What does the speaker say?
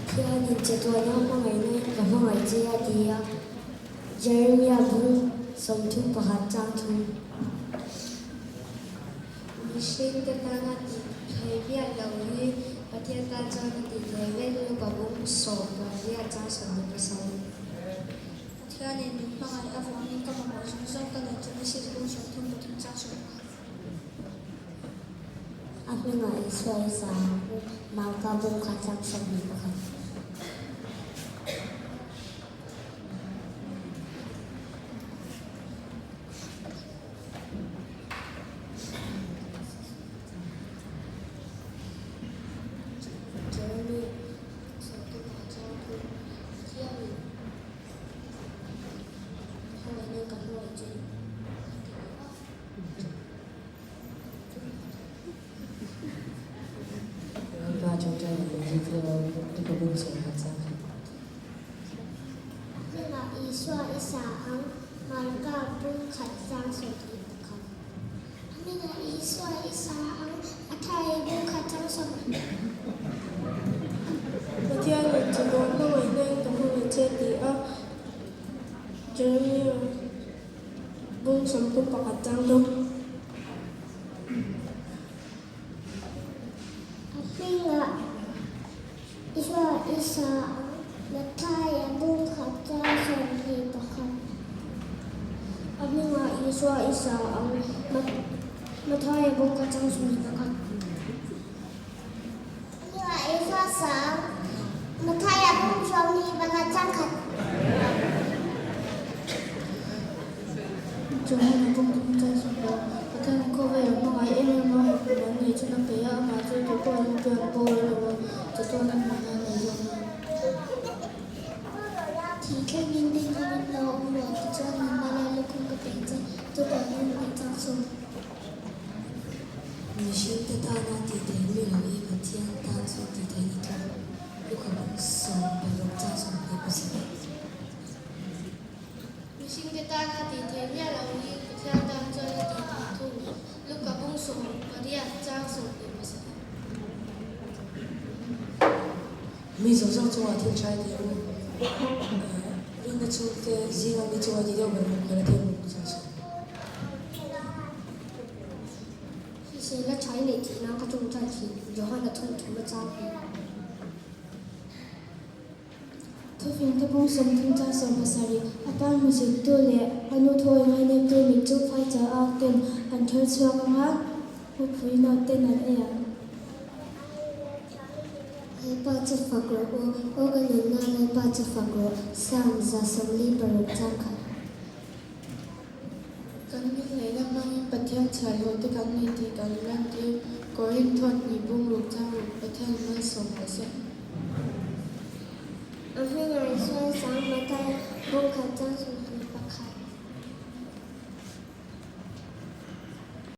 Pathianin chatuana hmangaihna in ka hmangaih che a ti a, Jeremia bung 31 chang thum. Mihringte tana tih theih miah loh hi Pathian tan chuan a tih theih vek luka bung 18 chang 27. Pathianin min hmangaih avangin ka mamawh zawng zawng ka nei Genesis bung 33 chang 15. A hmingah Isua i sa ang u, Marka bung khat chang 21. Jeremy Sawmtupa chuan thu Pathianin hmangaihna ka hmangaih che a ti leh a. Lalpa ṭawngṭai leh inzirtir lo i ka bung sawi khat chang khat. Hmingah Isua i sa ang, Marka bung khat chang 21. Hmingah Isua i sa ang, Mathaia bung khat chang 20. Pathianin chatuan hmangaihna in ka hmangaih che ti a, Jeremia bung 31 chang thum. A hmingah Isua i sa ang, Mathaia bung khat chang 21. A hmingah Isua i sa ang, Mathaia bung khat chang 21. A hmingah Isua sa ang, Mathaia bung 21 chang khat. Johana bung thum chang 16. Pathianin khawvel a hmangaih em em a, an nei chhun a pe a, amah chu tu pawh an pian pawh a lo a, chatuan a hmuhna a nei zawk a. Thih thlengin rinawmin lo awm rawh tichuan nunna lai lukhum ka pek che, chuvangin hmuh chak suh. Mihringte tana tih theih mi lo hi Pathian tan chuan tih theih ni thung. Luka bung 16 chang 27. Mihringte tana tih theih miah lo hi Pathian tan chuan a tih theih thung. Luka bung 18 chang 27. Mi zawng zawng chungah thil tha i ti u. Rinna chhungte zinga mi chungah ti deuh ber bawk kha la thil bawk chang suh. Hrisel a tha i neih theih nan ka tawngtai thin, Johana thawnthu a chang hle. Thufing te bung 30 chang 17, a pa hmusit tu leh a nu thawi ngainep tu mit chu phai cha a ten an thar chhuak ang a, hupui note ten an ei ang. Lalpa chu fak rawh u, aw ka nunna Lalpa chu fak rawh, Psalm 146 chang khat. Kan ngilneihna hmangin Pathian chhiahhlawh te kan ni tih kan lantir. Korinth thawhni bungruk chang ruk Pathian malsawm rawh se. A hmingah Isua.